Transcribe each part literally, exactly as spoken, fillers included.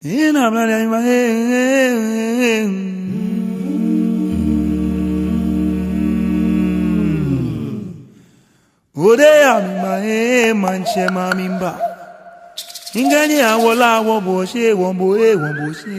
Ina mla ya ima, eh, eh, eh. Ode ya mi ma, eh, maŋtsɛ ma mi mba. Ŋkɛɛ ni awo lɛ awo bo shi, wo bo, eh, wo bo shi.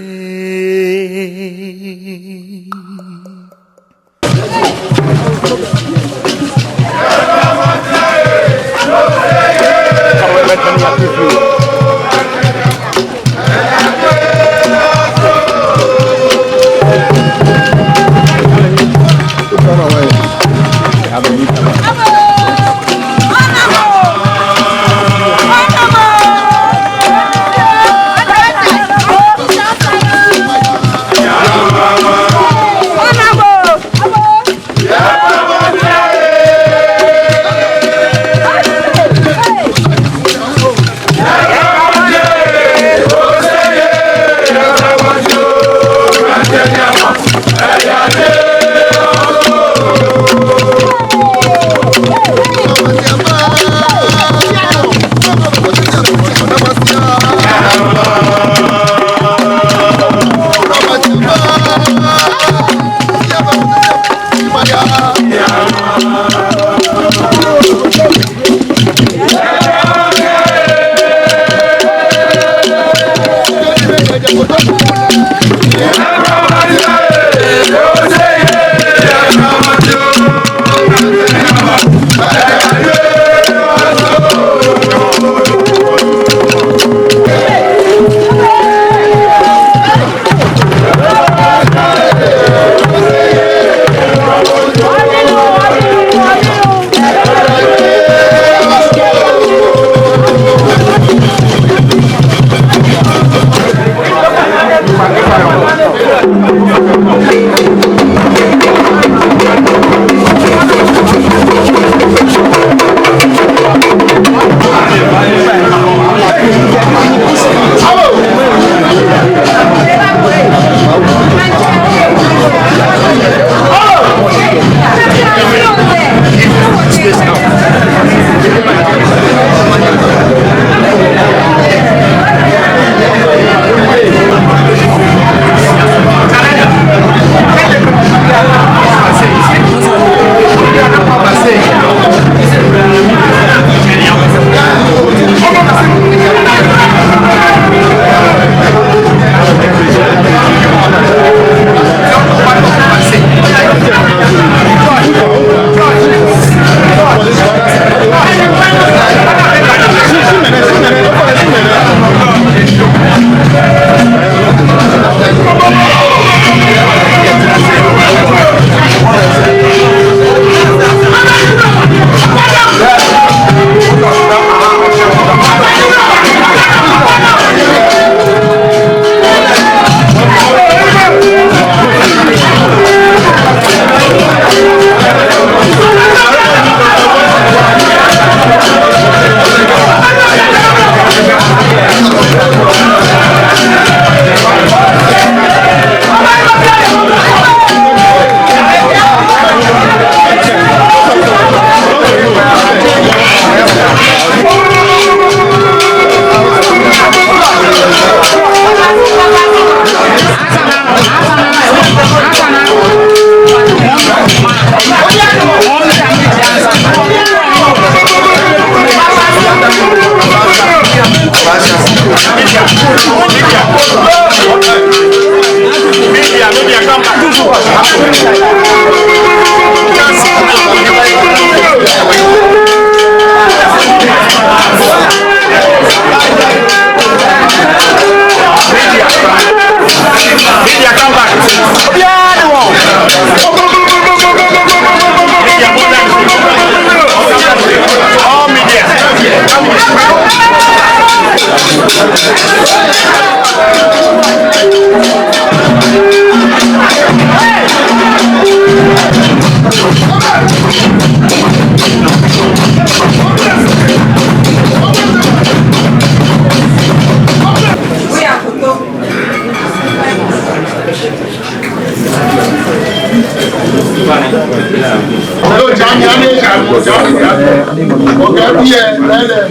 Wɔkɛ biɛ lɛɛlɛŋ,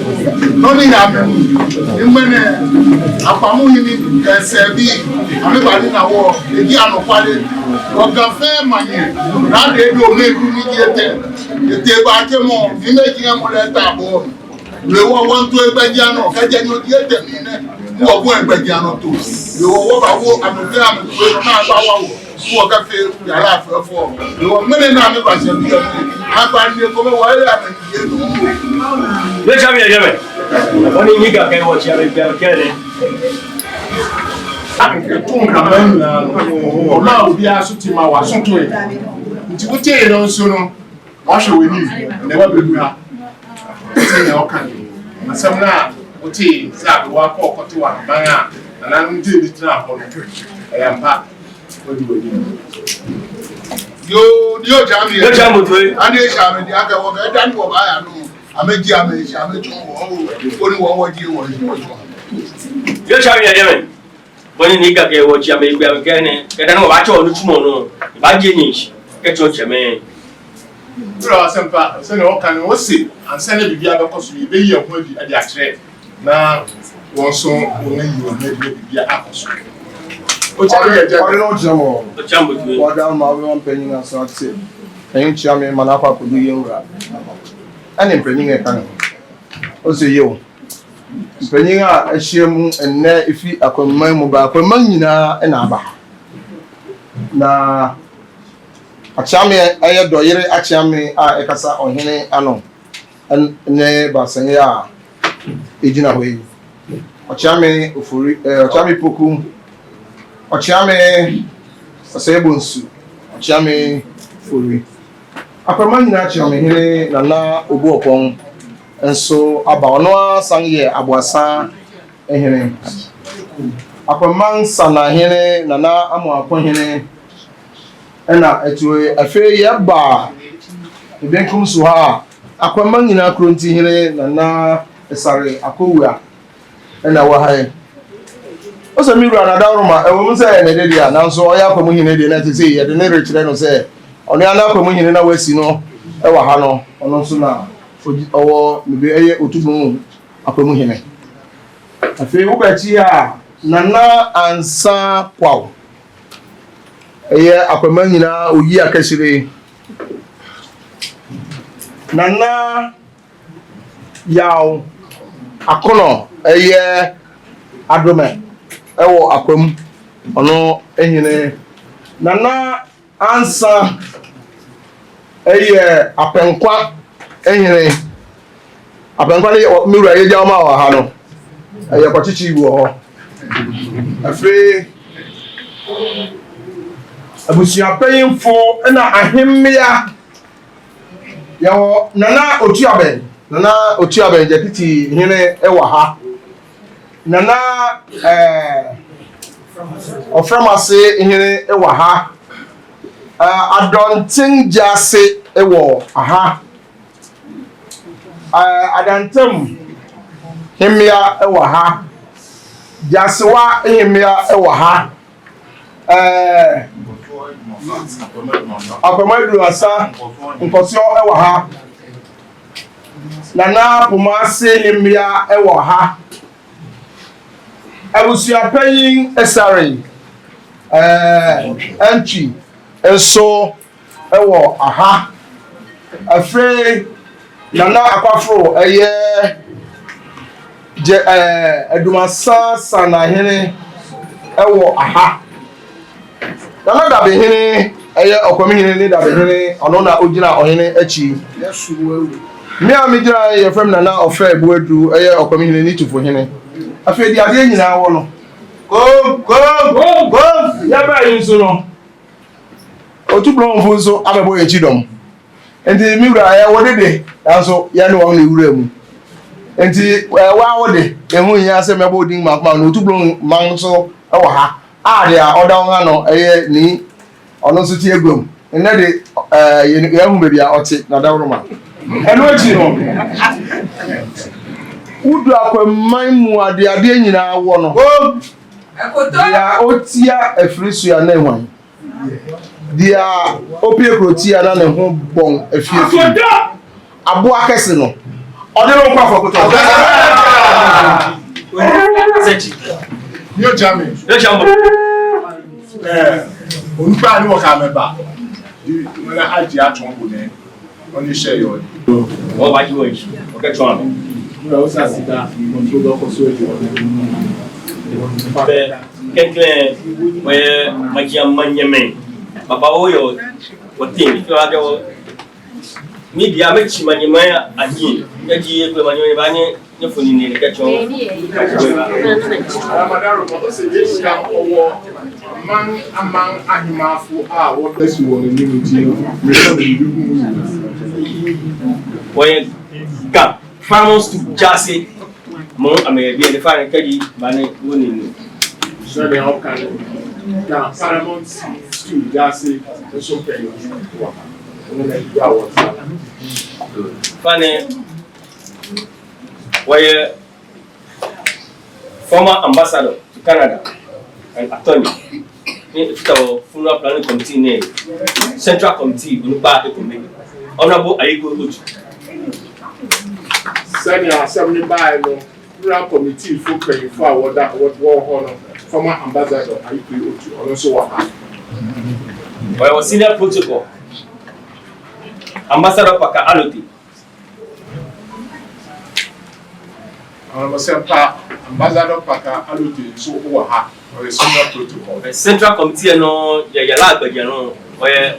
nɔ ni yɔɔ mli, ŋmɛnɛ, Akwamuhene kɛ esɛɛbii, amɛba ni ana wɔ, eji anɔkwale. Wɔ Ga fɛɛ maŋ nɛɛ, naa de do mɛi ku ni ji etɛ, etɛ ba tɛ mɔ, ni mɛi ji mɔ lɛ ta bɔ. Lɛ wɔ wɔto egbɛjianɔ, kɛjɛ ni oji etɛ mli nɛɛ, wɔbɔ egbɛjianɔ toi. Lɛ wɔ wɔbawo amɛ fɛɛ amɛtoiŋ, ni aba wa wɔ. Wɔ kɛ fɛɛ yara fɛɛ fɔ. Wɔ ŋmɛnɛ ni amɛba shɛ biɛ. Aba ni ekome wɔ yɛ amɛ ni yɛ nɔ. Nyɛtsɛmɛi, nyɛmɛi. Wɔnii ni Ga kɛ wɔtsɛ amɛgbɛ kɛ nɛɛ. Akɛ tum na mɛ na. Ona obi asu ti ma wa su toi. Nti wute yɛ nɔ nso nɔ. Wɔshɛ wɔ ni, ni wɔbɛ nua. Ti ni ɔka ni. Asɛm ni wute, sɛ abi wa kɔ kɔte wa baŋa. Ana ndi ni tena hɔ no. Ɛyɛ mpa. Wɔdi wɔ ni. Yoo, yoo, tsɛmɛi. Yoo, tsɛmɛi toi. Ani tsɛmɛi di akɛ wɔkɛ dani wɔbaya nɔ. Amɛji amɛ, tsɛmɛi tsɔ wɔ. Koni wɔ wɔji wɔ ji wɔ tsɔ. Yoo, tsɛmɛi, nyɛmɛi. Bɔ ni Nii Ga kɛ wɔtsɛ amɛgbɛ amɛkɛ nɛɛ, kɛ dani wɔbaatsɔ nitsumɔ nɔ, ebaaje nyɛshi kɛtsɔ tsɛmɛi. Bro, asɛmpa, sɛnɛ wɔkane wɔsɛɛ, ansa ni bibioo abɛkɔ so, ebɛyɛ hu adi, adi akyerɛ. Na wɔn nso, wɔn ayi wɔn adi na bibioo akɔ so. Otsɛ amɛ yɛ jɛ. Ɔre na ɔtsɛ mɔ. Otsɛ amɛ tu. Wɔda ma wɔ mpanyin aso ate. Ɛyin tsɛmɛi, mana kwa kudu yɛ wura. Ɛni mpanyin ɛka no. Ɔse yɛ o. Mpanyin a ahyia mu ɛnnɛ efi Akwamaman mu ba. Akwamaman nyinaa na aba ha. Na Akyame a ɛyɛ Dɔyere Akyame a ɛkasa ɔhene ano ne basanyɛ a egyina hɔ yi. Ɔkyame Ofori, eh, Ɔkyame Poku, Ɔkyame Osei Bonsu, Ɔkyame Ofori. Akwamaman nyinaa Akyamehene Nana Obuopɔn nso aba. Ɔno ara san yɛ Aboasan hene. Akwamaman Sanahene Nana Amoakohene na etu. Afei yɛba benkum so ha a, Akwamaman nyinaa Kurontihene Nana Esare Akowua na wɔ ha yi. Ɔse me wura Nadaworoma, ɛwɔ mu sɛ ɛyɛ ne de deɛ, nanso ɔyɛ Akwamuhene deɛ, na ɛte sɛ yɛde no rekyerɛ no sɛ ɔne ana Akwamuhene na wasi no wɔ ha no, ɔno nso na ɔwɔ ne be ɛyɛ Otublohum Akwamuhene. Afei wobɛkyi a, Nana Ansa Kwaw, ɛyɛ Akwamaman nyinaa oyi akɛsire. Nana Yaw Akonɔ, ɛyɛ Adome ɛwɔ Akwam, ɔno hene. Nana Ansa ɛyɛ Apɛnkwa hene. Apɛnkwa ne me wura yɛ gya ɔma wɔ ha no. Ɛyɛ kɔkyekye bi wɔ hɔ. Afei abusua panyinfo na ahemmea. Yɛwɔ Nana Otuabɛn, Nana Otuabɛn Gyatiti hene wɔ ha. Nana, eh, Ɔframase hene wɔ ha. Eh, Adɔnten Gyase wɔ ha. Eh, Adantam hemmea wɔ ha. Gyasewa hemmea wɔ ha. Eh, Akwama Adumasa Nkɔsoɔ wɔ ha. Nana Pomase hemmea wɔ ha. Abusua panyin Esare, eh, Antwi nso wɔ ha. Afei Nana Akwafro ɛyɛ Gyɛ, eh, Adumasa Sanahene wɔ ha. Nana Dabehene ɛyɛ Ɔkwamihene ne Dabehene, ɔno na ogyina ɔhene akyi. Me a megyina yɛfrɛ me Nana Ɔfɛ Boadu ɛyɛ Ɔkwamihene ne Tufohene. Afei deɛ adeɛ nyinaa wɔ no. Kom, kom, kom, kom. Yɛbaa yi nso no. Otublohumfo nso abɛbɔ yɛn akyi dɔm. Nti me wura, ɛyɛ wo de de, nanso yɛne wɔn na ewura mu. Nti, eh, wo a wo de, ɛho hia sɛ mɛbɔ wo din mako mako, na Otublohum man nso wɔ ha. A deɛ a ɔda wɔn ano ɛyɛ Nii, ɔno nso te aguam. Nnɛ de, eh, yɛn, yɛahu baabi a ɔte, Nadaworoma. Ɛno akyi no, wodu Akwamaman mu a, deɛ adeɛ nyinaa wɔ no. Deɛ otia afiri so a na ɛhwan. Deɛ opie kuro ti a na ne ho bɔn afie fie. Abu akɛse nɔ. Ɔde no nkwa fɔ koto. Yoo, Jami. Yoo, Jami. Eh, onukpa ni wɔkɛ amɛ ba. Di, mɛna aji atɔn bo nɛ. Oni shɛ yoo. Wɔbaaji wɔ yi. Okɛtsɔɔ amɛ. Mura osa sita, mɔnto dɔ kɔsɔ eji wɔ. Bɛ, klɛŋklɛŋ, wɔyɛ maji amanyɛmɛi. Baba oyɔɔ, wɔteŋ, fi wa kɛ wɔ. Ni bi amɛtsi manyɛmɛi ahiɛ, kɛji egbɛ manyɛmɛi baanyɛ, nyɛfɔ nine ni kɛtsɔɔ. Ara madam, ose jeee shika owɔ, maŋ, amaŋ ahiɛmafo a wɔbɛ shi wɔnine nɔ ji, wɔyɛ Ga Paramount Stool jaase. Mɔ amɛyɛ biɛ, ofainɛ kɛji baanyɛ wo nine. Sɛdeɛ wɔka nɛɛ, Ga Paramount Stool jaase nso pɛ yɛ wɔ. Wɔn na ya wɔ sa. Ofainɛ, wɔyɛ former ambassador to Canada and attorney. Ni efata wɔ funeral planning committee nɛɛ, central committee, onukpa ekome. Honorable Ayigbe Otu. Sɛdeɛ asɛm nɛɛ bae nɔ, funeral committee fo mpanyinfo a wɔda, wɔ, wɔhɔ nɔ, former ambassador Ayigbe Otu, ɔno nso wɔ ha. Wɔyɛ wɔ senior protocol, Ambassador Parker Allotey. Honorable Sempa, Ambassador Parker Allotey nso wɔ ha. Ɔyɛ senior protocol. Central committee nɔ yɛ, yɛ la gbɛjɛ nɔ. Ɔyɛ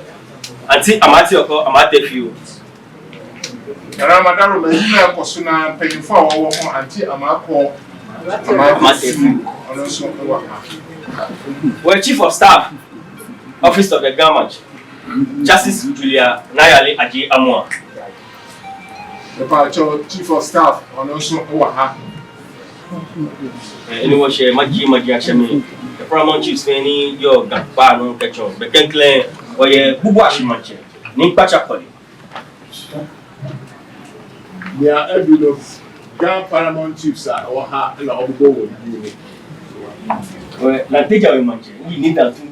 Auntie Amartey Okoe, Amartey Fioo. Ara madam, mɛi ni ekɔ so naa, mpanyinfo a wɔwɔ hɔ, Auntie Amarkor, Amartey Fioo, ɔno nso wɔ ha. Wɔyɛ Chief of Staff, Office of the Ga Maj, Justice Julia Nayali Adjei Amoah. Mepatsɔ, Chief of Staff, ɔno nso wɔ ha. Eh, eni wɔshɛ maji, maji ashɛ mli. The Paramount Chiefs fɛɛ ni yɔɔ Ga kpaa nɔ kɛtsɔ. Bɛ klɛŋklɛŋ, wɔyɛ Bubuashie Maŋtsɛ, Nii Kpatsa Korley. Nea adu no, Ga Paramount Chiefs a wɔha na wɔbobɔ wɔn din no. Wɔ Lante Djan Maŋtsɛ, Nii Nii Dantu,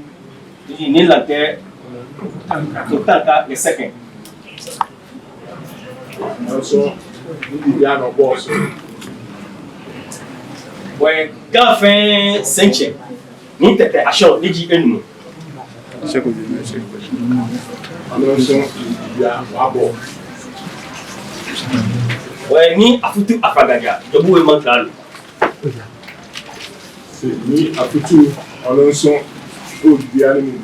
Nii Nii Lante Kotanka the second. Nanso, ndi bia na ɔbɔɔ so. Wɔ Ga fɛɛ sɛitsɛ, Nii Tetteh Ashong, ni ji enumɔ. Ɔno nso, ndi bia wabɔ. Wɔ Nii Afutu Afagaja, Dzobu We Maŋkralo. Nii Afutu, ɔno nso, odi bia ni mu.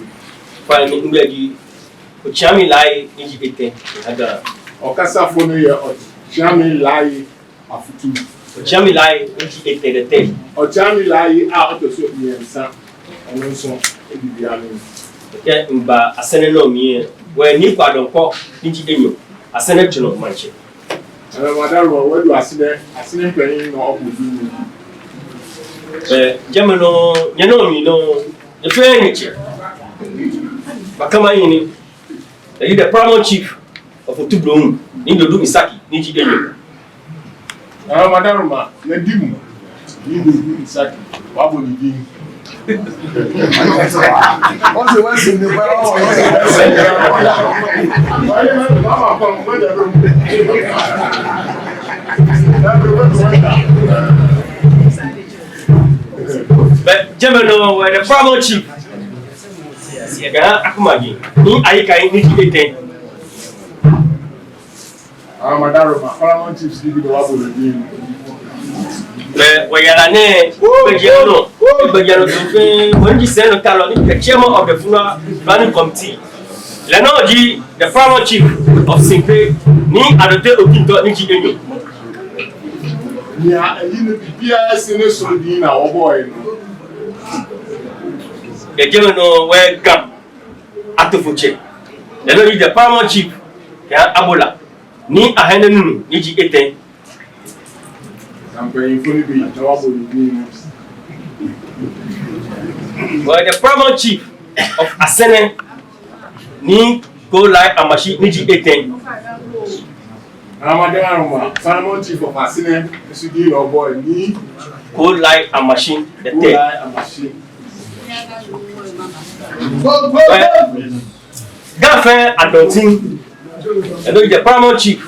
Ofainɛ, migbɛi ji Otsiami Laryea, ni ji etɛ, Aga. Ɔkasafo nɛɛ yɛ Otsiami Laryea Afutu. Otsiami Laryea, ni ji etɛ, the third. Otsiami Laryea a ɔtɔ so mmiɛnsa, ɔno nso, odi bia ni mu. Kɛ miba Asɛrɛ nɔ mli lɛ, wɔ Nii Kwao Donkor, ni ji enyɔ, Asɛrɛ Tsono Maŋtsɛ. Ɛɛ, madam, wɔ, wɔdu Asɛrɛ, Asɛrɛ mpanyin na ɔbɔ din. Ɛɛ, jɛmɛ nɔ, nyɛ nɔ mli nɔ, nyɛ fɛɛ nyɛtsɛ. Bakama yi ni, eji the Paramount Chief of Otublohum, Nii Dodu Msaki, ni ji enyɔ. Ɛɛ, madam, nyɛ dimu. Nii Dodu Msaki, wɔbɔ ni din. Ɔsɛ wɔsɛ ni ba, ɔsɛ wɔsɛ. Bɛ jɛmɛ nɔ, wɔ the Paramount Chief, Ghana Akumaji, Nii Ayi Kai, ni ji etɛ. Ɛɛ, madam, Paramount Chiefs ni bi ni wɔbɔ ni din. Bɛ, wɔyara nɛɛ, gbɛjianɔ, gbɛjianɔ tuuntu, wɔ ni ji sɛinɔtalɔ, ni the chairman of the funeral planning committee. Lɛ nɔŋŋ ji the Paramount Chief of Sinkwe, Nii Adote Okintɔ, ni ji enyɔ. Nea eyi ni bibiara si ni so din na wɔbɔe nɔ. Yɛ jɛmɛ nɔ, wɔ Ga Atofotsɛ, lɛ nɔŋŋ ji the Paramount Chief, Yaa Abola, Nii Ahene Nunoo, ni ji etɛ. Wɔ the Paramount Chief of Asɛrɛ, Nii Kolai Amashi, ni ji etɛ. Paramount Chief of Asɛrɛ, nso din na ɔbɔe, Nii Kolai Amashi the third. Kolai Amashi. Ga fɛɛ adɔnten, lɛ nɔŋŋ ji the Paramount Chief,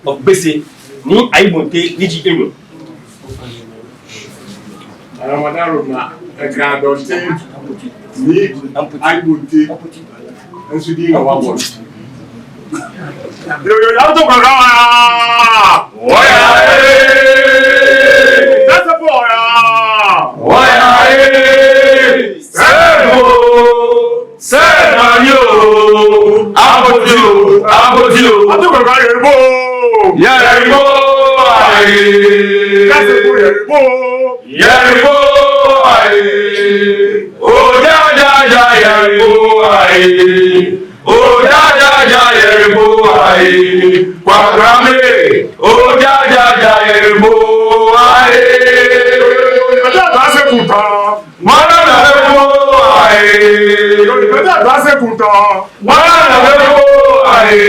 of Gbese, Nii Ayi Bonte, ni ji enyɔ. Ramadan Roma, Ekra Dɔnte, Nii Ayi Bonte, Nsudi Ŋawa Bɔ. Yo, yo, yo, to kaka wa. Oya, eh. That's a boy. Oya, eh. Sebo, sebo yo. Abotio, abotio. Ato kaka yebo. Yebo, aye. That's a boy, yebo. Yebo aye, o ja ja ja yebo aye, o ja ja ja yebo aye, kwa grame, o ja ja ja yebo aye. Wana na yebo aye. Wana na bɛ ko aye.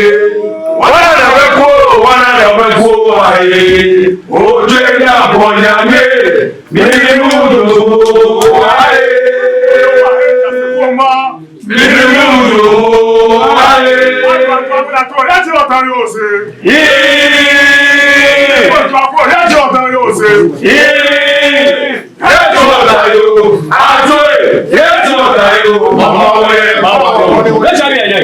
Wana na bɛ ko, wana na bɛ ko aye. Oje na bɔ nyame. Minimu do aye. Minimu do aye. Yee. Yesu ɔta yo, ato ye, Yesu ɔta yo, mama wɛ, mama wɛ. Yesu abi yɛ.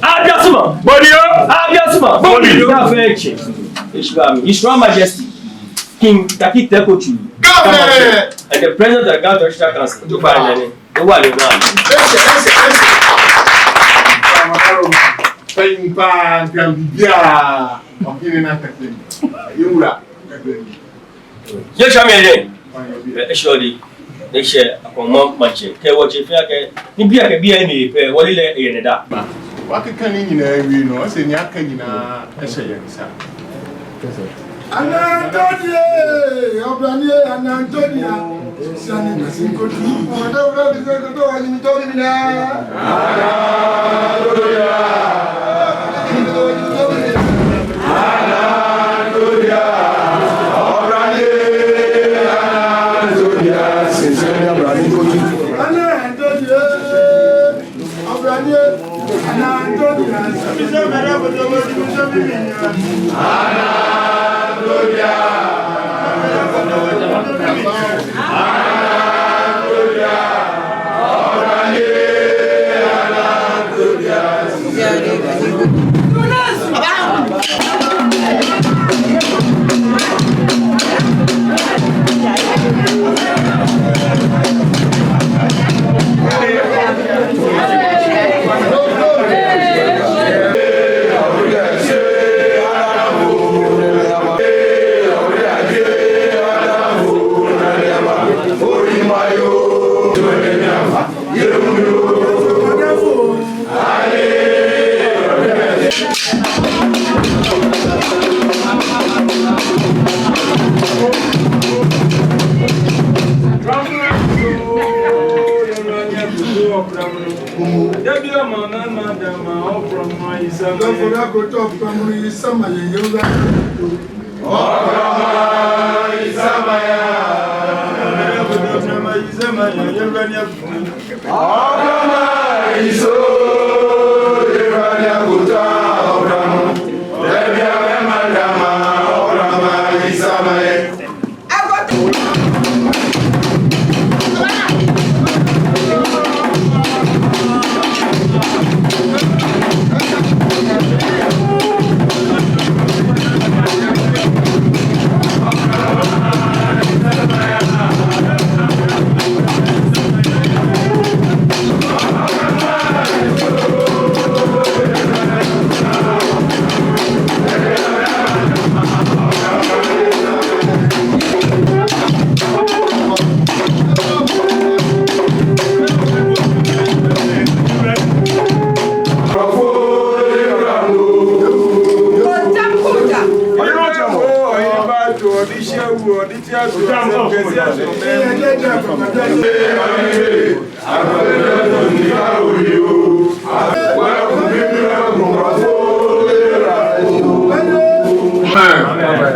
Abi asuma. Bɔdi yo. Abi asuma. Bɔdi. Gafɛ etsɛ. His Royal Majesty King Tackie Teiko Tsuru. Gafɛ. And the President of the Ga Traditional Council. Ewa ni na. Ewa ni na. Ese, ese, ese. Pɛn pa nkan bibia. Ɔkini na takpɛn. Yewura. Nyɛtsɔɔ mi yɛ. Ɛ, eshwɛ odi. Eshwɛ akɔmɔ maŋtsɛ. Kɛ wɔtsɛ fɛɛ akɛ. Ni biɛ kɛ biɛ ni pɛ wɔle lɛ eyɛ nɛ daa. Wɔkɛɛ kɛ nii nyinaa wie nɔ, ese ni akɛ nyinaa eshɛ yɛn nsa. Anantodie, obranie, Anantodie. Sani na sinkotu. Ɔdɔ wura bi sɛ koto wa nyimi tobi mina. Anantodie. Anantodie. Obranie, Anantodie. Sisɛ ni obranie kotu. Anantodie. Obranie, Anantodie.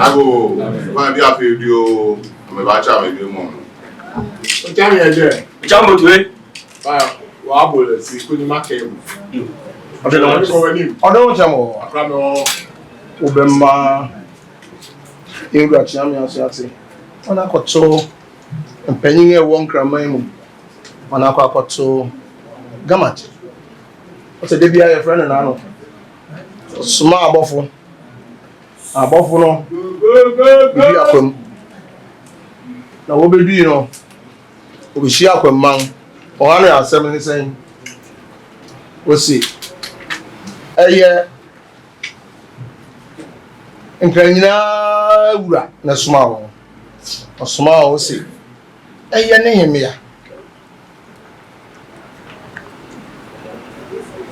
Ago, ma bi afi dio, amɛbaatsa amɛbi mɔ. Otsa mi yɛ jɛ. Otsa mɔ tue. Wa, wa bo lɛ si ko ni makɛɛ bo. Ɔdɔ. Ɔdɔ otsa mɔ. Akra mɛ o. Wobɛma yɛn wura Kyia Mensah Ase, ɔna akɔto mpanyin a ɛwɔ Nkraman mu, ɔna akɔ akɔto Ga Maŋtsɛ. Ɔsɛ da biara yɛfrɛ no n'ano. Ɔsoma abɔfo. Abɔfo no, ebi akwam. Na wɔbɛdui no, wɔbɛhyia akwamman. Ɔha no asɛm ne sɛn? Ɔse, ɛyɛ nkra nyinaa wura na ɛsomaa wɔn. Ɔsomaa wɔn se, ɛyɛ ne hemmea.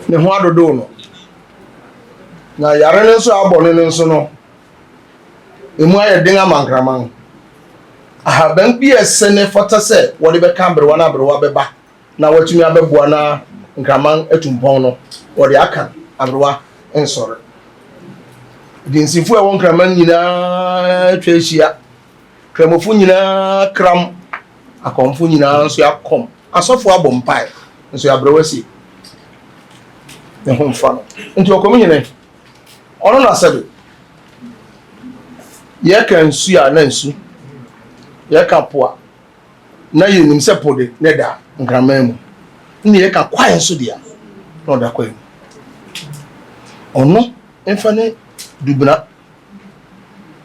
Ne ho adodoo no. Na yare no nso a abɔ no no nso no, emu ayɛ den ama Nkraman. Ahaban bi a ɛsɛ na ɛfata sɛ wɔde bɛka aberewa na aberewa bɛba na wɔatumi abɛboa na Nkraman atu mpɔn no, wɔde aka, aberewa nsɔre. Adinsifo a ɛwɔ Nkraman nyinaa atwa ahyia. Kramofo nyinaa kram, akɔmfo nyinaa nso akɔm. Asɔfo abɔ mpae, nso aberewa se, ne ho mfa no. Nti ɔkɔm nyine, ɔno na sɛbe. Yɛka nsu a na nsu, yɛka po a na yɛnim sɛ po de na ɛda Nkraman mu. Ɛna yɛka kwae nso deɛ a na ɔda kwae mu. Ɔno mfa ne Dubena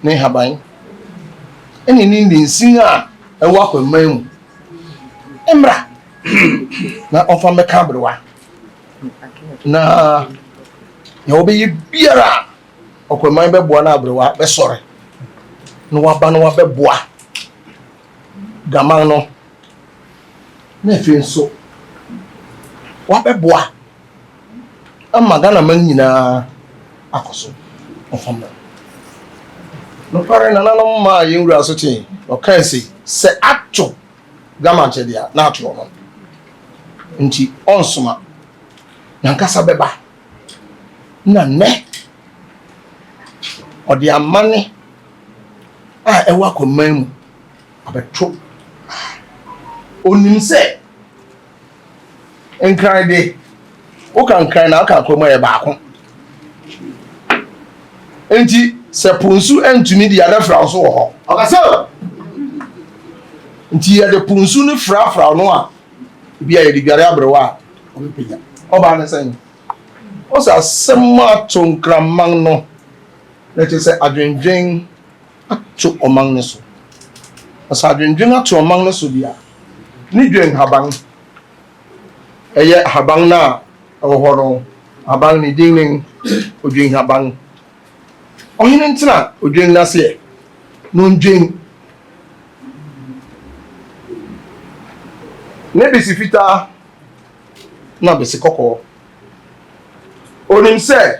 ne nhaban, ɛne ne ninsin a ɛwɔ akwamman mu mmra na ɔmfa mmɛka aberewa. Na nea wɔbɛyɛ biara a, ɔkwamman bɛboa na aberewa bɛsɔre na waba na wabɛboa Gaman no, na afei nso wabɛboa ama Ghana man nyinaa akɔ so. Ɔfa mmerɛ. Nokware nananom maa yɛn wura so tee, ɔkae se, sɛ ato Ga Maŋtsɛ deɛ a, na ato ɔno. Nti ɔnsoma, n'ankasa bɛba. Na nnɛ, ɔde amane a ɛwɔ akwamman mu abɛto. Onim sɛ Nkran de, woka Nkran na woka Nkrumah yɛ baako. Enti sɛ po nsu antumi de adafra wo so wɔ hɔ. Ɔkasa o. Nti yɛde po nsu no frafra no a, ebi a yɛde dware aberewa a, ɔbɛpagya. Ɔbaa ne sɛn? Ɔsɛ asɛm ato Nkraman no, na ɛkyerɛ sɛ adwendwen ato ɔman no so. Na sɛ adwendwen ato ɔman no so deɛ a, ne dwen haban. Ɛyɛ haban no a ɛwɔ hɔ no, haban ne din ne odwen haban. Ɔhene ntena odwen no ase ɛ, na ondwen ne besi fitaa na besi kɔkɔɔ. Onim sɛ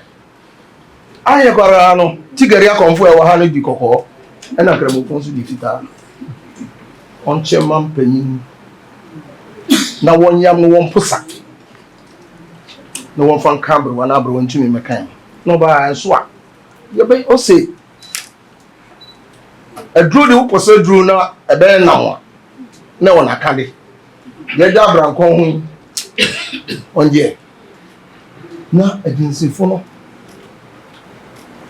Anyɛ koraa no, Tigari akɔmfo a ɛwɔ ha no di kɔkɔɔ, ɛna Nkramofo nso di fitaa. Wɔnkyɛ mma mpanyin na wɔnyam no wɔmposa na wɔmfa nka aberewa na aberewa ntumi mmɛka ho. Na ɔbaa nso a, yɛbɛ ose aduro de wopɔsɛ aduro na ɛbɛyɛ nam a, na wɔn aka de. Yɛgya abrankɔn ho yi, wɔn deɛ, na adunsifo no,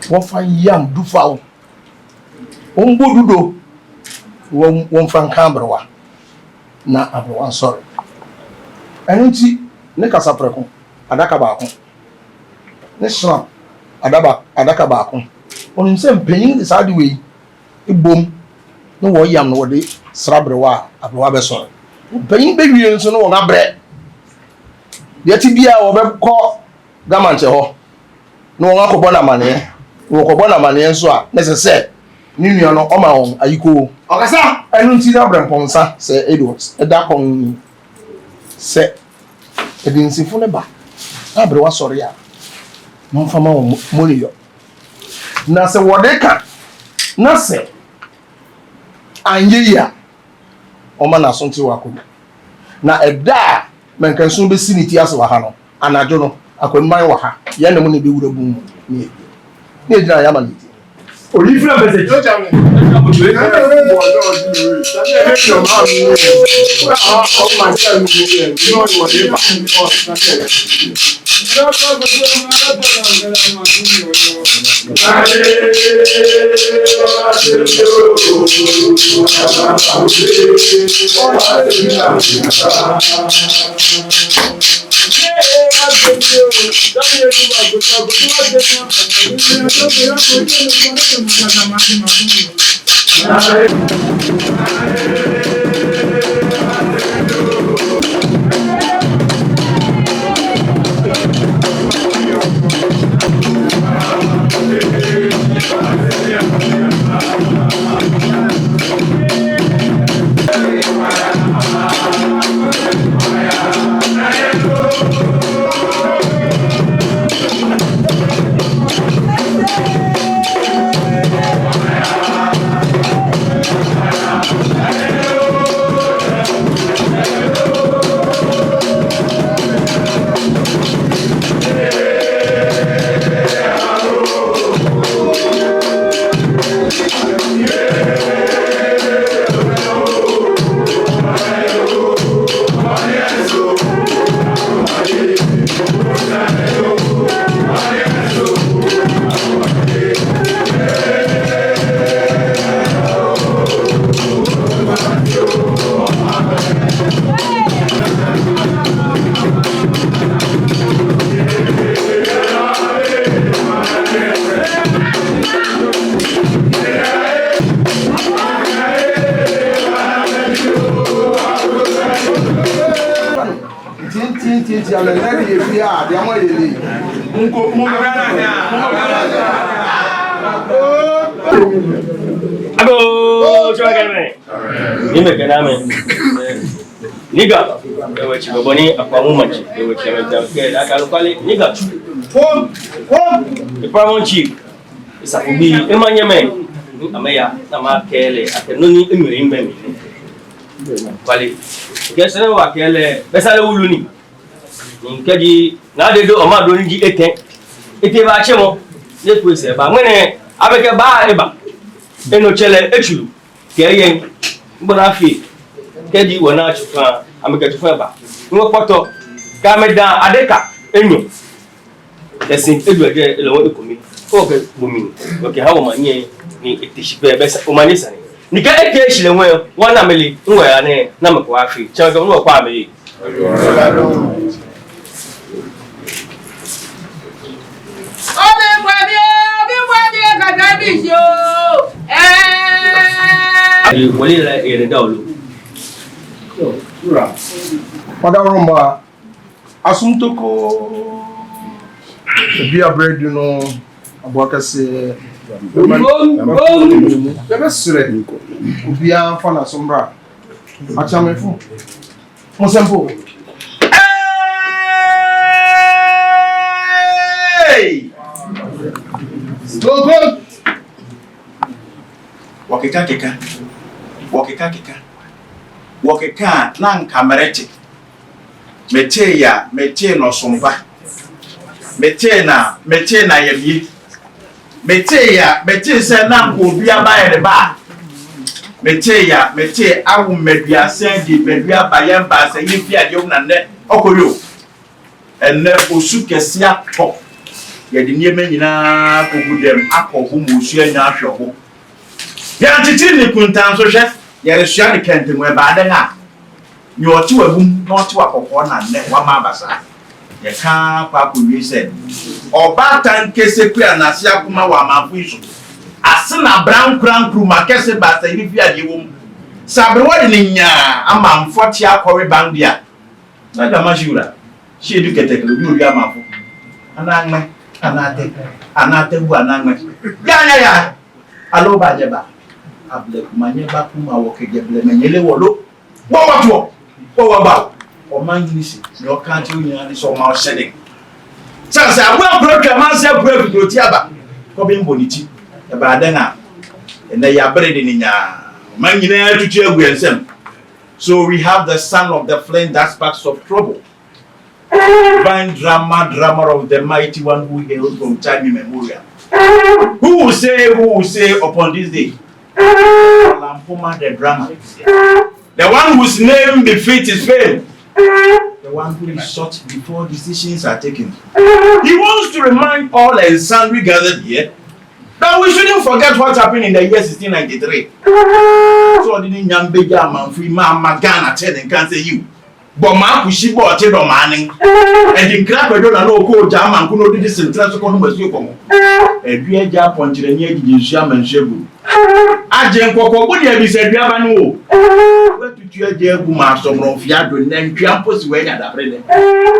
wɔfa yam dufaw, wɔn bɔ dudo, wɔn, wɔmfa nka aberewa, na aberewa nsɔre. Ɛno nti, ne kasaprɛko, adaka baako, ne hyɛn adaba, adaka baako. Wɔnim sɛ mpanyin de saa de wei bom na wɔyam no wɔde sra aberewa a, aberewa bɛsɔre. Mpanyin bɛwie nso na wɔn abrɛ. Deɛ ti biara wɔbɛkɔ Ga Maŋtsɛ hɔ na wɔn akɔbɔ no amaneɛ. Wɔkɔbɔ no amaneɛ nso a, na ɛsɛ sɛ ne nua no ɔma wɔn ayikoo. Ɔkasa! Ɛno nti na Brɛmpɔn nsa sɛ Edward ɛda kɔn ni sɛ adunsifo no ba na aberewa sɔre a, na ɔmfa ma wɔn mo ne yɔ. Na sɛ wɔde ka na sɛ anyɛ yi a, ɔma n'aso nte wɔ akɔm. Na ɛda a mɛnkanso bɛsi ne ti ase wɔ ha no, anadwo no, akwamman wɔ ha, yɛn ne mo na ɛbɛwura bun mu ne yɛgyina yɛama ne ti. Oyi fila bɛ se. Yoo jami. Tin, tin, tin, tin, ale nɛɛ ni yɛ fie, adi amɔ yɛ lɛ. Nko, mo, mo, mo, mo. Agoo, tswa kɛmɛ. Ni mɛi kɛ namɛi. Nii Ga, ewe tsi bɔbɔ ni akpa mu ma tsi, ewe tsi amɛ jam kɛ, aka lɔ kwale, Nii Ga. Kom, kom. Ipamɔ tsi. Esafobii, emanyɛmɛi, ni amɛya, ni amɛkɛɛ lɛ, akɛ nɔ ni enyɔ yɛ mɛi mli. Kwale. Kɛ sɛnɛ wa kɛɛ lɛ, bɛ sa lɛ wulu ni. Ni kɛji, na de do, ɔma do ni ji etɛ. Etɛ baatsɛ mɔ, ni eku esɛɛ ba. Ŋmɛnɛ, abɛkɛ ba eba. Enɔ tsɛ lɛ, etsuru. Kɛ yɛŋ, gbɔna fɛɛ. Kɛji wɔna tsofa, amɛkɛ tsofa ba. Ŋɔ kpɔtɔ, kɛ amɛda, adeka, enyɔ. Kɛ sɛɛ edu edɛ lɛ wɔ ekome. Kɛ wɔkɛ bo mli. Wɔkɛha wɔmanyɛ ni ete shi pɛ bɛ sa, omanye sane. Ni kɛ ete shi lɛ wɔ, wɔna mɛi lɛ, ŋwɛi ya nɛ, na mɛi ko afee. Tsɛ kɛ ŋwɛi kpa mɛi. Obi bɔ mi, obi bɔ mi, kaka bi jo. Eh. Ayi, wale la, yɛ da olo. Father Rumba. Asum toko. Obi abrɛ du no, abua kɛse. Bom, bom. Bɛbɛ srɛ. Obi afa na sombra. Atsame fu. Mo sempo. Hey! Go, go. Wɔkeka keka. Wɔkeka keka. Wɔkeka na nka mɛrɛte. Mɛte ya, mɛte nɔ somba. Mɛte na, mɛte na yɛ mli. Mɛte ya, mɛte sɛ na nko obi aba yɛ ne ba. Mɛte ya, mɛte awu mɛ dua sɛn di, mɛ dua ba yɛ mba sɛ yi fi adi o na nɛ. Ɔkɔ yo. Ɛnɛ osu kɛse atɔ. Yɛde nneɛma nyinaa kogu dɛm akɔ bo ma osu anya ahwɛ ɔbo. Yɛn titiri ne kuntan so hwɛ, yɛresua ne kɛntɛn mu ɛbaa dɛn a. Nea ɔte w'abum na ɔte w'akɔkɔɔ na nnɛ wama aba saa. Yɛka kɔ akɔwie sɛ, ɔbaatan kɛse kura n'ase akoma wɔ amanfo yi so. Ase na bra nkorankoroma kɛse baasa yi fi adeɛ wɔ mu. Sɛ aberewa de ne nyaa ama mfɔte akɔre ban bi a, na dama shi wura, shi edu kɛtɛkɛ, obi obi amafo. Anaa ŋmɛ, anaa tɛ, anaa tɛ gu, anaa ŋmɛ. Ya, ya, ya. Alo ba jɛ ba. Ablɛ kuma nyɛ ba kuma wɔ kɛ jɛ blɛ mɛ nyɛ le wɔ lo. Wɔ wɔ tuɔ. Wɔ wɔ ba. Ɔma nyini si. Nyɛ ɔka ti o nyina ni sɔ ma ɔsɛ de. Sɛ sɛ abu akuro twɛ ma sɛ akuro akuro ti aba. Kɔ bi mbɔ ni ti. Ɛba adɛŋa. Ɛnɛ ya bere de ni nya. Ɔma nyina tutu agu nsɛm. So we have the son of the flint that sparks of trouble. Divine drama, drama of the mighty one who hailed from time immemorial. Who will say, who will say upon this day? Olamfoma the drama. The one whose name befits his fame. The one who is sought before decisions are taken. He wants to remind all and sundry gathered here that we shouldn't forget what happened in the year sixteen ninety-three. So, ɔde ne nyam bɛgya amanfo yi ma ama Ghana tee ne nka sɛ, yiw, bɔ ma kushi bɔ ɔte dɔ ma ne. Ɛde nkra pɛ dɔ na na ɔkɔ ogya amanko na ɔde de sentena so kɔ no ma sie kɔmɔ. Ɛdua agya apɔnkyerɛ ne agyigye nsu ama nsu abu. Agye nkɔkɔ bu ne abisa dua ba no o. Watutu agya agu ma asɔmrɔmfo adwo na ntwea mpo si wanya dabrɛ ne.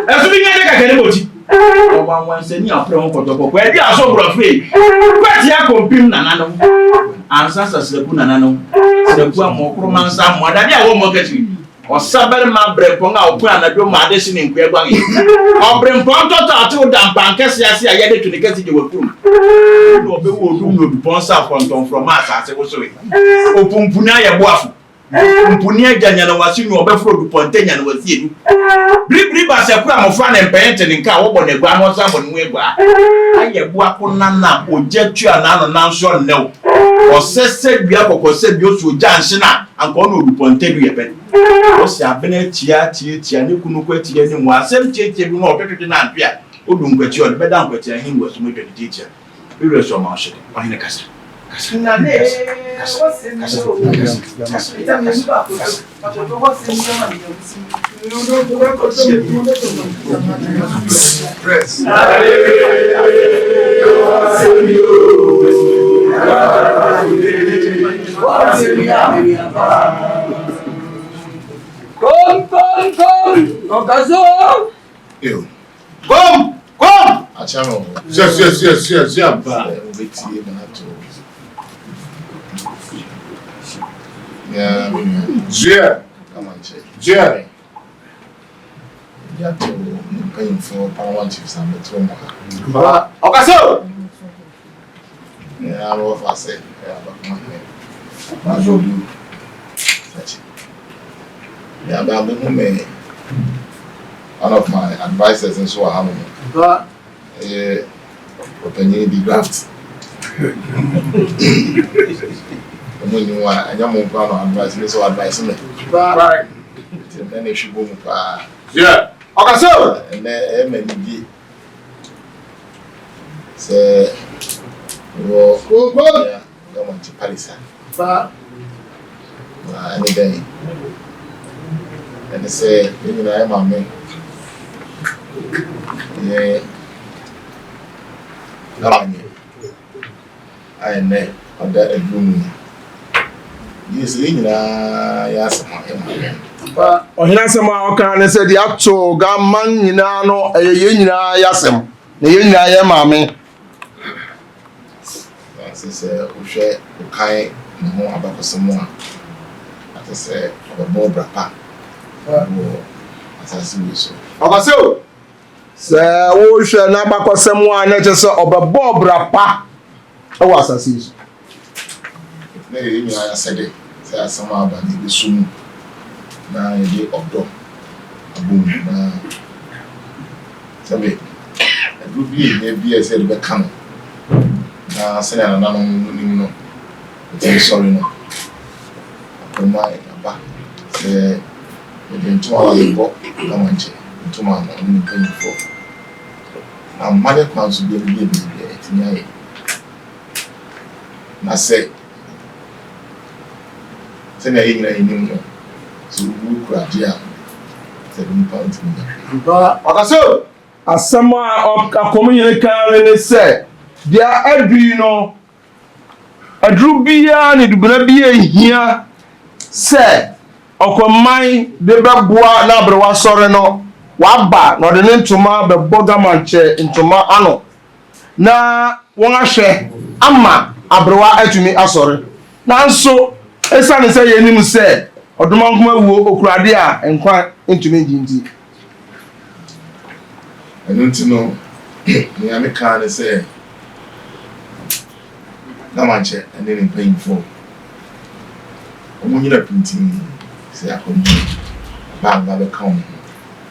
Ɛso bi nyɛ de kakɛ ne bɔti. Ɔba nwansa ni aprɛ ho kɔtɔkɔkɔ. Ɛde aso borɔfo yi. Kwati akompim nananom. Ansa sa sraku nananom. Sraku amɔ koro mansa mɔ. Dade a wɔ mɔ kɛtiri. Ɔsabarima brɛmpɔn a ɔpue anadwo ma ade si ne nkwa agua yi. Ɔbrɛmpɔn tɔtɔ ate wo da mpan kɛse ase a yɛde twene kɛse gye wɔ kurom. Na ɔbɛwɔ odum na odupɔn sa fɔntɔn frɔma asase wosoe. Opumpuni ayɛ boafo. Opumpuni agya nyanawase nu ɔbɛforo odupɔn tɛ nyanawase edu. Biribiri ba sɛ kura mmɔfra ne mpɛn te ne nka a wɔbɔ ne agua na ɔsan bɔ ne ho agua. Ayɛ boa ko nana ogya tua na ano nanso ɔnnɛ o. Ɔsɛ sɛ dua kɔkɔ sɛ bi osu ogya nhyena. Anka ɔne odupɔn tɛ du yɛ pɛ. Ɔsi abena atia, atia, atia, ne kunu ko atia ne mu. Asɛm tiatia bi na ɔtwetwetwe na antua. Odu nkwati ɔde bɛda nkwati ahin wɔ sum atwa ne tiatia. Ewura so ma ɔhyɛ. Ɔhene kasa. Kasa. Kasa. Kasa. Kasa. Kasa. Kasa. Kom, kom, kom! Ɔkaso! Yo. Kom! Kom! Atsɛ nɔ. Zia, zia, zia, zia, zia. Ba. Obetie mana to. Ya, mi. Zia. Kama ntsɛ. Zia. Yato mpanyinfoɔ, paramount chiefs, amɛto mo ha. Ba, ɔkaso! Ni a lɔ fa sɛ, ɛ, aba kuma hɛ. Ba jɔ du. Sɛkyi. Ni aba bɛ mu mɛ. One of my advisors nso wɔ ha nom. Ba. Ɛyɛ ɔpanyin de graft. Ɔmo nyi wa, ɛnyɛ mo nko ano advice, me nso advice me. Ba. Nti ɛnɛ na ehwe bɔ mu paa. Yeah. Ɔkaso! Ɛnɛ ɛyɛ mɛ ni die. Sɛ wɔ Ogbon. Yɛ Ga Mantse Palace ha. Ba. Na ɛne dɛn? Ɛne sɛ yɛn nyinaa yɛ maame. Yɛ Ga Manye. A ɛnɛ ɔda aduru mu yi. Yɛ sɛ yɛn nyinaa yɛ asɛm a yɛ maame. Ba. Ɔhene asɛm a ɔka ne sɛ deɛ ato Ga man nyinaa no, ɛyɛ yɛn nyinaa yɛ asɛm. Na yɛn nyinaa yɛ maame. Nanso sɛ wohwɛ Okai ne ho abakɔsɛm a, na kyerɛ sɛ ɔbɛbɔ bra pa wɔ asase wei so. Ɔka sɛ o, sɛ wohwɛ n'abakɔsɛm a, na kyerɛ sɛ ɔbɛbɔ bra pa wɔ asase yi so. Na yɛn nyinaa asɛde sɛ asɛm a aba no yɛbɛsɔ mu na yɛde ɔdɔ abɔ mu na sɛbe aduru bi a ɛhia bi a ɛsɛ sɛ yɛde bɛka no na sɛnea nananom no nim no ɛtumi sɔre no akɔma aba sɛ yɛde ntoma a yɛbɔ Ga Mantse ntoma no ne mpanyinfoɔ na mma ne kwan so biara bi a ɛtumi ayɛ. Na sɛ sɛnea yɛn nyinaa yɛnim no, sɛ owu kura adeɛ a, sɛ nipa ntumi nyɛ hwee. Ba, ɔka sɛ o. Asɛm a ɔk-, akɔmyɛni kaa ne ne sɛ, deɛ aduru yi no, aduru biara ne dubena biara hia sɛ ɔkɔman de bɛboa na aberewa sɔre no, waba na ɔde ne ntoma bɛbɔ Ga Mantse ntoma ano. Na wɔahwɛ ama aberewa atumi asɔre. Nanso, esiane sɛ yɛnim sɛ ɔdomankoma wuo okura adeɛ a nkwa ntumi ngye nti. Ɛno nti no, nea meka ne sɛ, Ga Mantse ne ne mpanyimfoɔ, wɔnnyina pintinn sɛ akɔnnɔ ba mma bɛka wɔn ho.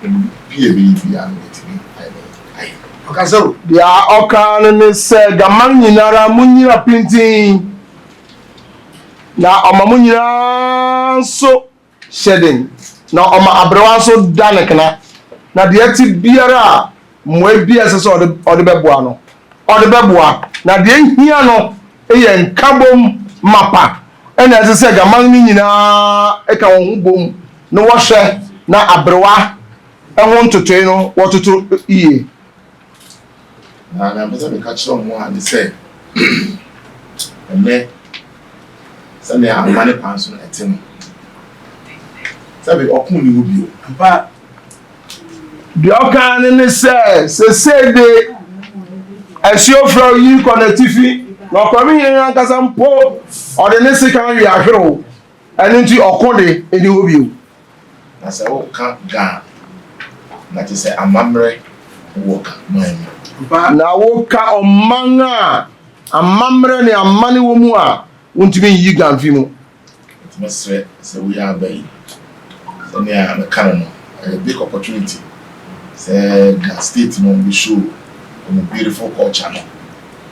Biribiara a ɛbɛyɛ biara no, wɔatumi ayɛ no ayɛ. Ɔkase oo. Deɛ ɔka no ne sɛ, Ga maŋ nyinaa ara, monyina pintinn, na ɔma mo nyinaa nso hyɛ den, na ɔma aberewa nso da ne kena, na deɛ ɛte biara a mmoa bi a ɛsɛ sɛ ɔde, ɔde bɛboa no, ɔde bɛboa, na deɛ ehia no yɛ nkabom mapa, ɛna ɛsɛ sɛ Ga maŋ no nyinaa ka wɔn ho bom na wɔhwɛ na aberewa ho ntotoe no wɔtoto yie. Na nea mepɛ sɛ meka kyerɛ mo a ne sɛ, ɛnnɛ, sɛnea amane kwan so no ɛte no, sɛbe ɔko nni hɔ bio. Ampa. Deɛ ɔka ne ne sɛ, sesei de, asuofrɛ yi kɔ n'atifi, na ɔkɔm hene no ankasa mpo, ɔde ne sekan we ahwerew. Ɛno nti ɔko de nni hɔ bio. Na sɛ woka Ga, na kyerɛ sɛ amammerɛ wɔ Ga man mu. Na woka ɔman a amammerɛ ne amane wɔ mu a, wontumi nyi Ga mfi mu. Nti mɛsrɛ sɛ woyɛ aba yi, sɛnea meka no no, ɛyɛ big opportunity sɛ Ga State no bi show wɔn beautiful culture no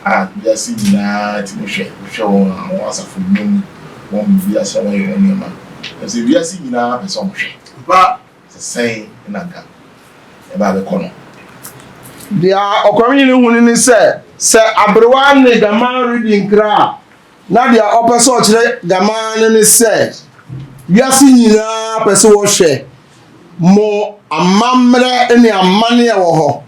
a wiase nyinaa tumi hwɛ, hwɛ wɔn a, wɔn asafo nnwom, wɔn biribi ase a wɔyɛ wɔn nneɛma. Ɛsɛ wiase nyinaa pɛ sɛ wɔhwɛ. Ba sɛ sɛn na Ga ɛba abɛkɔ no. Deɛ ɔkɔm yi no hu no ne sɛ, sɛ aberewa ne Ga man redi nkra a, na deɛ ɔpɛ sɛ ɔkyerɛ Ga man no ne sɛ, wiase nyinaa pɛ sɛ wɔhwɛ mo amammerɛ ne amane a ɛwɔ hɔ.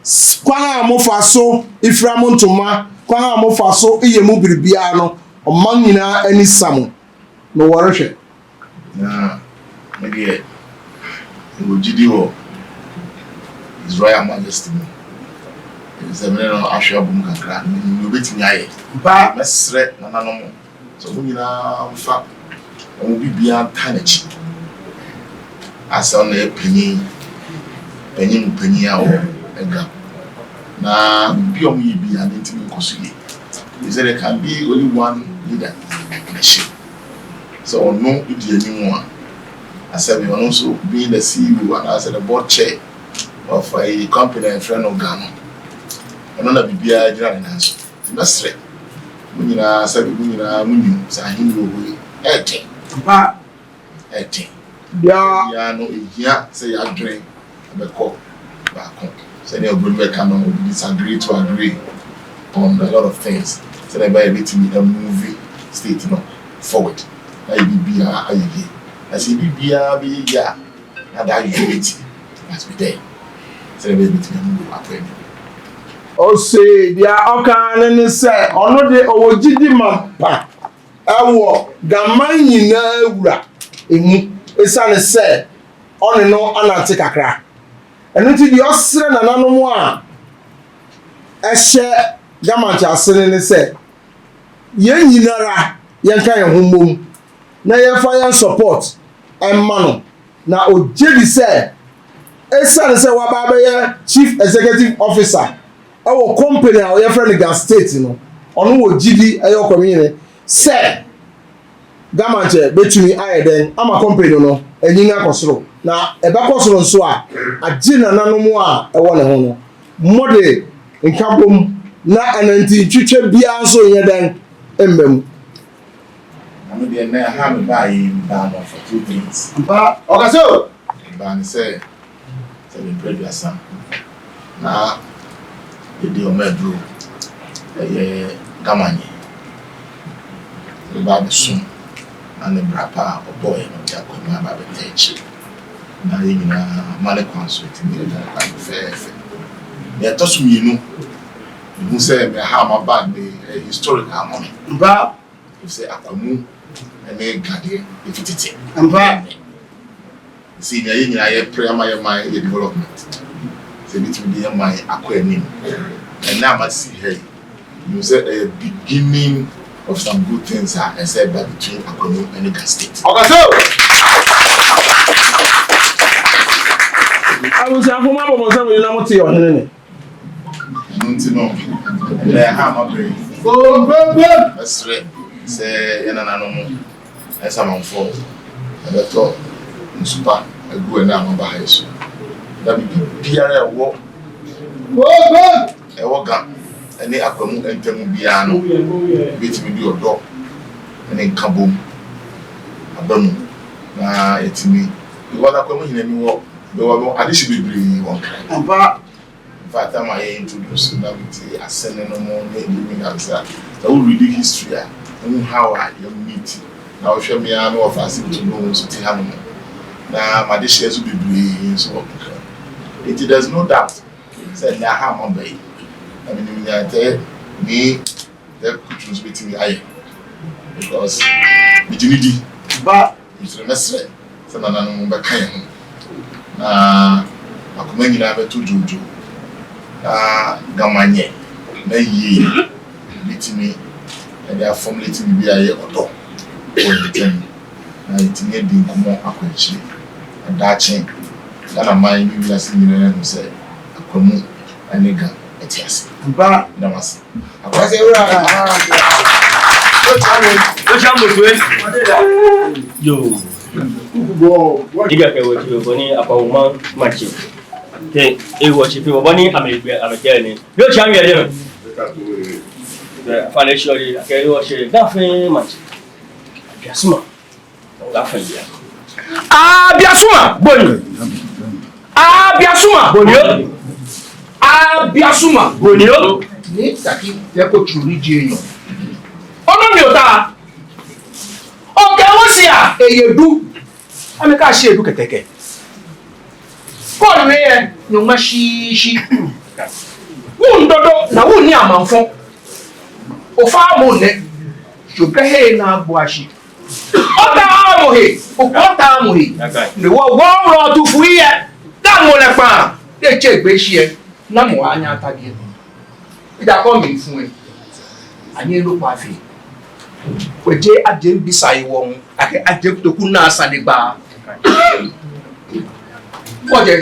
S-, kwan a mofa so fira mo ntoma, kwan a mofa so yɛ mo biribiara no, ɔman nyinaa ani sa mo. No wɔrehwɛ. Na me deɛ, mewɔ gyidi wɔ His Royal Majesty mu. Ɛfiri sɛ me ne no ahwe abom kakra, menim nea ɔbɛtumi ayɛ. Mɛsrɛ nananom sɛ wɔn nyinaa mfa wɔn biribiara ntaa n'akyi. Asɛ ɔno na ɛyɛ panyin, panyin mu panyin a ɔwɔ Ga. Na biribi a wɔyɛ biara no ntumi nkɔ so yie. He said there can be only one leader in the ship. Sɛ ɔno di anim a, asɛ bi ɔno nso being the C E O anaasɛ the board chair of a company a yɛfrɛ no Ga no, ɔno na biribiara gyina ne nan so. Nti mɛsrɛ mo nyinaa sɛ mo nyinaa monim sɛ ahenni wɔ hɔ yi ɛyɛ den. Ampa. Ɛyɛ den. Biara no ehia sɛ yɛadwene bɛkɔ baako. Sɛnea obi bɛka no, we disagree to agree on a lot of things. Sɛnea ɛbɛyɛ a yɛbɛtumi amove state no forward. Na yɛ biribiara ayɛ yie. Na sɛ biribiara bɛyɛ yie a, na that unity must be there. Sɛnea ɛbɛyɛ a yɛbɛtumi amove akɔ anim. Ɔse deɛ ɔka ne ne sɛ, ɔno de ɔwɔ gyidi mapa ɛwɔ Ga man nyinaa wura emu, esiane sɛ ɔne no anante kakra. Ɛno nti deɛ ɔsrɛ nananom a ɛhyɛ Ga Maŋtsɛ ase no ne sɛ, yɛn nyinara yɛnka yɛn ho mmom na yɛmfa yɛn support mma no, na ɔgye di sɛ esiane sɛ waba abɛyɛ chief executive officer ɛwɔ company a wɔfrɛ no Ga State no, ɔno wɔ gyidi ɛyɛ ɔkɔmihene sɛ Ga Maŋtsɛ bɛtumi ayɛ dɛn ama company no anyin akɔ soro, na ɛbɛkɔ soro nso a, agye nananom a ɛwɔ ne ho no, mode nkabom na anantintwitwa biara nso nyɛ dɛn mma mu. Na me deɛ, nnɛ ha a mebaa yi, mebaa no for two things. Ampa, ɔkase o. Mebaa no sɛ, sɛ mprɛ aduasa na yɛde ɔma aduro ɛyɛ Ga Manye. Mebaa bɛsom na ne bra pa a ɔbɔɔ yɛn no de akɔ mu aba bɛtɛ akyi. Na yɛn nyinaa ma ne kwan so, nti ne yɛda ne kwan so fɛfɛɛfɛ. Deɛ ɛtɔ so mmienu, mehu sɛ me ha a maba ne ɛyɛ historic ama me. Ampa. Efisɛ Akwamu ne Ga deɛ efi tete. Ampa. Sɛ nea yɛn nyinaa yɛpere ama yɛn man yɛ development. Sɛ ebetumi de yɛn man akɔ anim. Ɛnɛ a mate ha yi, mehu sɛ ɛyɛ beginning of some good things a ɛsɛ ɛba between Akwamu ne Ga State. Ɔkase o! Abusuafo, moabɔ mo nsam yi na mote ɔhene nne. Ɛno nti no, ɛnɛ ha a maba yi, mɛsrɛ sɛ yɛn nananom, yɛn Samanfoɔ, ɛbɛtɔ nsu pa agu ɛnɛ a maba ha yi so. Na biribi biara a ɛwɔ Ɛwɔ Ga, ɛne Akwemu ntam biara no, ebetumi de ɔdɔ ne nkabom aba mu, na yɛatumi, because Akwemu hene ni wɔ, bɛwɔ, bɛwɔ adehye bebree wɔ Nkran. Ampa. In fact, ama yɛ introduce na mete asɛnɛ no mu ne ebi mi na bisa. Sɛ wo read history a, wohu how a yɛ meet. Na wohwɛ me ara na wɔfa ase to no nso te ha no mu. Na m'adehyeɛ nso bebree nso wɔ Nkran. Nti there's no doubt sɛ nnɛ aha a maba yi. Na menim nea ɛtɛ ne Tɛk Kutru nso betumi ayɛ. Because megye no di. Ba. Mesrɛ, mɛsrɛ sɛ nananom bɛka yɛn ho na akoma nyinaa bɛtɔ dwoodwoo na Ga manyɛ na yie betumi de afɔmulate biribi a ɛyɛ ɔdɔ wɔ yɛn ntam na yɛatumi adi nkɔmmɔ akɔ akyiri. Na daakye Ghana man ne wiase nyinaa ahu sɛ Akwemu ne Ga te ase. Ampa. Meda mo ase. Akwase wura. Ocha mo tue. Yo. Iga kɛ wɔtsi bɔ ni Akwawuma matsi. Kɛ ewɔtsi fi bɔ ni amɛgbɛ amɛkɛ ni. Yo, tsa mi yɛ. Fane shori kɛ ewɔtsi Ga fɛɛ matsi. Biasuma. Abiasuma, bɔ ni. Abiasuma, bɔ ni o. Abiasuma, bɔ ni o. Nii Tackie Teiko Tsuru ni ji enyɔ. Onɔ mi ota. Okɛ wɔ shia, eye du. Amɛkɛ shi edu kɛtɛkɛ. Kɔ nɛɛ, nyɔŋma shishi. Wɔ ndodo, na wɔ ni amanfo. Ofainɛ, shokɛ he na bɔ ashi. Otaoɔ he, okɔtaoɔ he. Ni wɔ, wɔ, wɔ tu fu yɛ. Damɔ lɛ kpaa, te tse gbe shi yɛ. Namɔ anyɛ ata biɛ. Ida kɔ mi fu yɛ. Anyɛ lɔ kpaa fɛɛ. Kɛjɛ ajɛ mibisa yi wɔ mu. Akɛ ajɛ toku na sane gba. Kɔjɛ.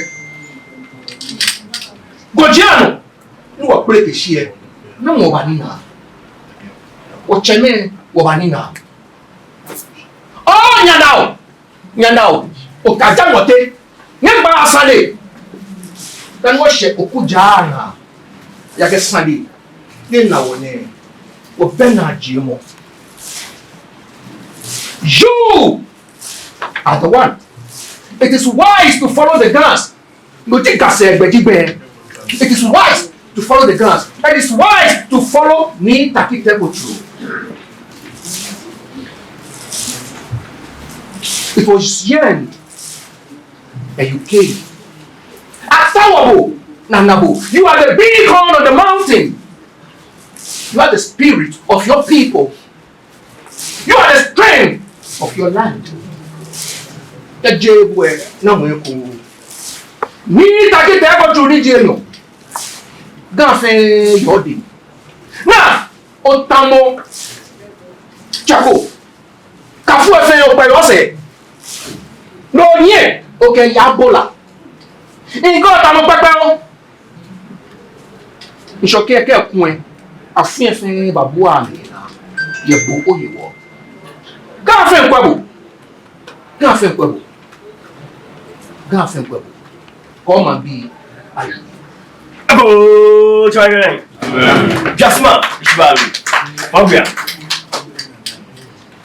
Kɔjɛ anɔ. Ni wɔkpeleke shi yɛ, namɔ wɔbanina? Wɔtsɛmɛi wɔbanina? Oo, nyɛnaa oo, nyɛnaa oo, okajɛ wɔteŋ, nyɛgba sane. Kɛ wɔshɛ okujaa naa, yɛ kɛ sane, ni na wɔ nɛɛ, wɔbɛ naajiemɔ. You are the one. It is wise to follow the Gans. No ji Gans gbɛjigbɛ. It is wise to follow the Gans. It is wise to follow Nii Tackie Teiko Tsuru. It was yearned and you came. Asafoiatsɛmɛi, Nanabu, you are the beacon on the mountain. You are the spirit of your people. You are the strength of your land. Kɛjɛ ebuɛ, namɔ eko? Nii Tackie Teiko Tsuru ni ji enyɔ. Ga fɛɛ yɔɔ odɛŋ. Naa, otamɔ tsako. Kafui fɛɛ okpɛ yɔɔ sɛɛ. No nyɛ, okɛya bola. Ŋkɛɛ otamɔ kpɛkpɛ oo. Ŋshɔ kɛkɛ kuɛ, afii fɛɛ babua amɛnaa yɛ bo oye wɔ. Ga fɛɛ ŋkwɛ bo. Ga fɛɛ ŋkwɛ bo. Ga fɛɛ ŋkwɛ bo. Kɔ maŋbii ayi. Ebo, tsɔyɛ. Amen. Biasuma, ishibalu. Mabia.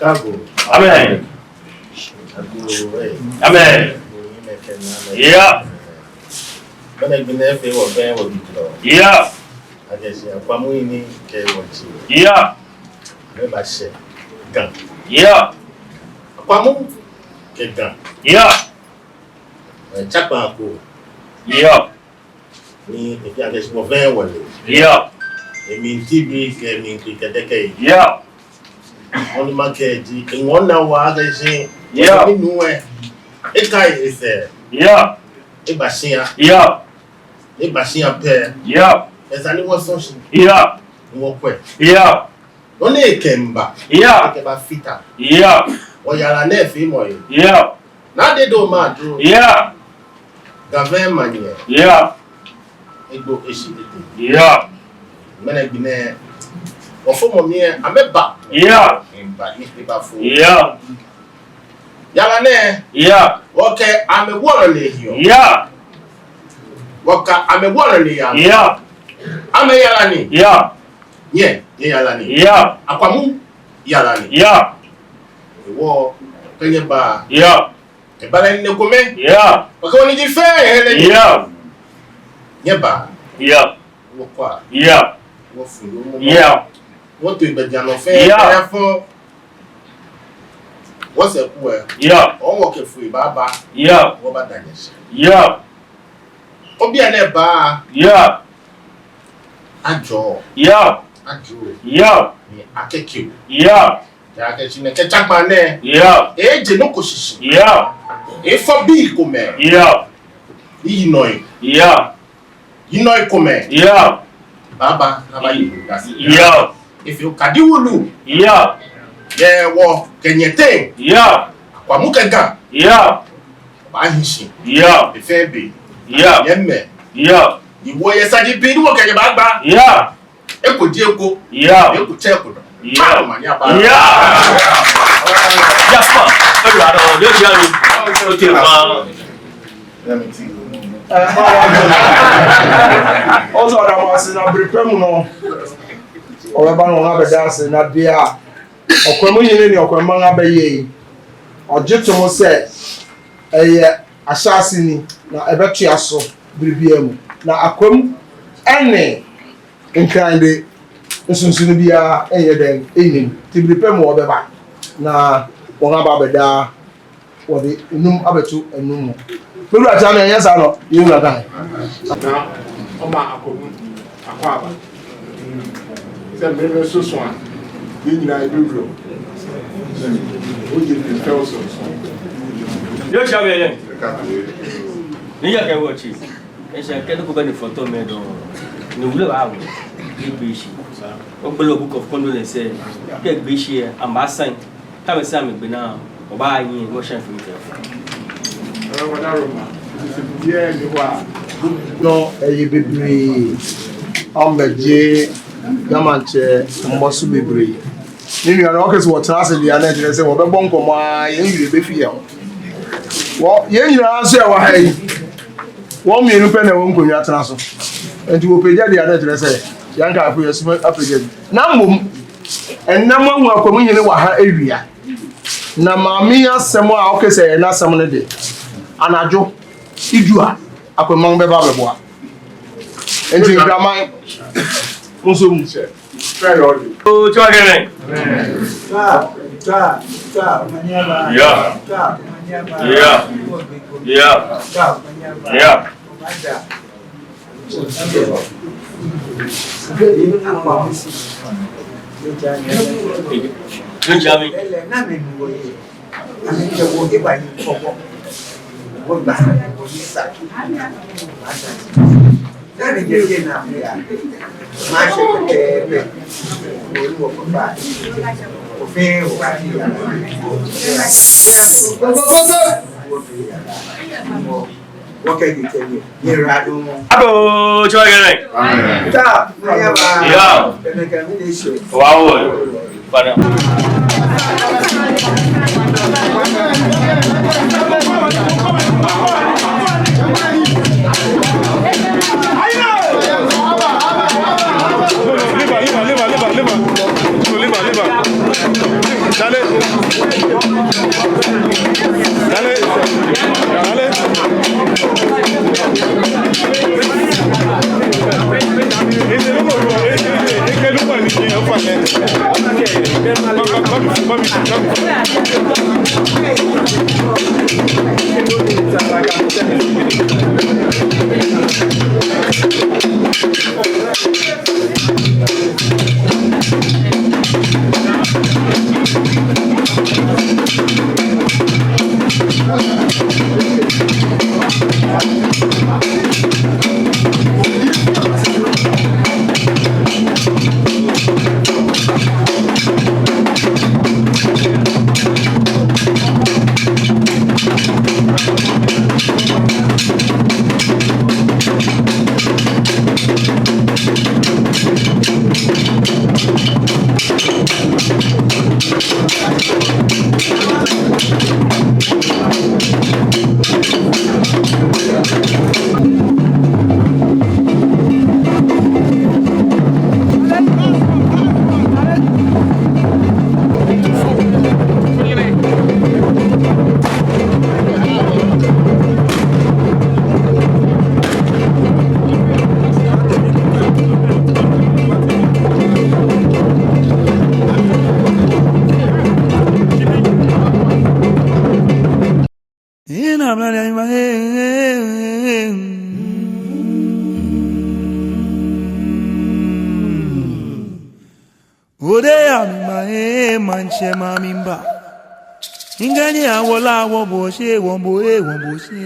Kago. Amen. Amen. Yeah. Mɛnɛ gbi nɛɛ fɛɛ wɔbɛ wɔbi jurɔ. Yeah. Akɛ shi Akwamu ni kɛ wɔtsi. Yeah. Amɛbashɛ Ga. Yeah. Akwamu kɛ Ga. Yeah. Ɛ, tsakpaa ko. Yeah. Ni efee akɛ shi wɔ fɛɛ wɔle. Yeah. Emli Tibi kɛ emli Kpikɛdɛkɛ. Yeah. Wɔ ni makɛɛ ji, eŋɔɔ naa waa akɛ shi. Yeah. Ni nu ɛ. Ekai esɛɛ. Yeah. Eba shia. Yeah. Eba shia pɛ. Yeah. Esa ni wɔsɔ shi. Yeah. Wɔkwɛ. Yeah. Nɔ ni ekɛ miiba. Yeah. Ekɛbafata. Yeah. Wɔyara nɛɛ feemɔ he. Yeah. Naa Dedei Omaedru. Yeah. Ga fɛɛ manyɛ. Yeah. Egbo eshi etee. Yeah. Mɛnɛ gbi nɛɛ. Wɔfɔmɔ mli ɛ, amɛba. Yeah. Eba ni ebafo. Yeah. Yara nɛɛ. Yeah. Wɔkɛ amɛ wolo lɛ hiɔ. Yeah. Wɔkɛ amɛ wɔnɔ ni yaa. Yeah. Amɛyara ni. Yeah. Nyɛ, nyɛyara ni. Yeah. Akwamu yara ni. Yeah. Hewɔ kɛ nyɛba. Yeah. Nyɛba lɛ ni ekomɛi. Yeah. Wɔkɛ wɔniji fɛɛ yɛ he lɛ. Yeah. Nyɛba. Yeah. Wɔkwɛa. Yeah. Wɔfo lɛ momo. Yeah. Wɔto egbɛjianɔ fɛɛ. Yeah. Fɛɛ fɔ. Wɔsɛɛ ku ɛ. Yeah. Ɔɔ wɔkɛ foi baaba. Yeah. Wɔbaada nyɛ shi. Yeah. Obianɛ ba. Yeah. Ajɔɔ. Yeah. Ajɔɔ. Yeah. Ni akɛke o. Yeah. Ja akɛ shi nɛkɛ tsakpaa nɛɛ. Yeah. Eje nɔ ko shishi. Yeah. Efɔ bii komɛi. Yeah. Yinɔi. Yeah. Yinɔi komɛi. Yeah. Baaba, baaba yi. Yeah. Efee okadi wulu. Yeah. Yɛ wɔkɛ nyɛ teŋ. Yeah. Akwamu kɛ Ga. Yeah. Baahi shi. Yeah. Be fɛɛ be. Yeah. Nyɛmɛi. Yeah. Ni wɔyɛ saji bii ni wɔkɛ nyɛ baagba. Yeah. Eko ji eko. Yeah. Eko tsɛ eko nɔ. Yeah. Mani aba. Yeah. Jasper. Ewula dɔ, yɛ ji ami. Ote fa. Ɔsɔ da mɔ asi na bere pɛ mu nɔ. Ɔbɛ ba nɔ ŋa bɛ da asi na bia. Ɔkwɛmu nyɛ ni ɔkwɛmu ŋa bɛ yɛ. Ɔje to mo sɛ. Ɛyɛ ahyɛase ni na ɛbɛtoa so bere biara mu. Na akwam ɛne nkran de nsonsono biara ɛnyɛ dɛn ɛnnim. Ti bere pɛ mu ɔbɛba na wɔn aba abɛda wɔde nnum abɛto nnum mu. Mewura tia na ɛnyɛ saa no yɛwura dan. Na ɔma akwamu akwaaba. Sɛ mmerɛ no so so a, yɛn nyinaa yɛbɛwura mu. Wogye ne fɛw so nso. Yɛ tia bɛ yɛ. Ɛka to yɛ. Ne yɛ kɛ wɔ kyi. Ɛhyɛ kɛ ne ko bɛ ne fɔtɔ mɛ dɔn. Ne wule ba wo. Yɛ gbe shi. Ɔgbɛlɛ book of condolence. Kɛ gbe shi yɛ, ambasan. Kɛ amɛsa amɛgbe naa, ɔbaayi, wɔhyɛ mfiri tɛ. Nɔ, ɛyɛ bebree. Amɛgye Ga Maŋtsɛ mbɔ so bebree. Ne nua no, ɔkɛ sɛ wɔtena ase deɛ, na ɛkyerɛ sɛ wɔbɛbɔ nkɔmmɔ ara, yɛn werɛ bɛfi yɛn ho. Wɔ, yɛn nyinaa nso yɛwɔ ha yi. Wɔn mmienu pɛ na ɛwɔ nkonnwa tena so. Enti wɔpagya deɛ, na ɛkyerɛ sɛ yɛn nkaefo yɛ soma apagya bi. Na mmom, ɛnnɛ moahu akwamu nyini wɔ ha awia. Na maame yi asɛm a ɔka sɛ ɛyɛ n'asɛm no de, anadwo edu a, akwamman bɛba abɛboa. Enti nkraman, mo nso mu. Otsɔ kɛnɛ. Yeah. Yeah. Yeah. Yeah. Abo, tsɔ kɛnɛ. Amen. Wow. Father. Leave her, leave her, leave her, leave her, leave her. No, leave her, leave her. Dale. Dale. Dale. Ode ya mi ma e manche ma mi mba. Ingani awola wo boshe, wo bo e, wo boshe.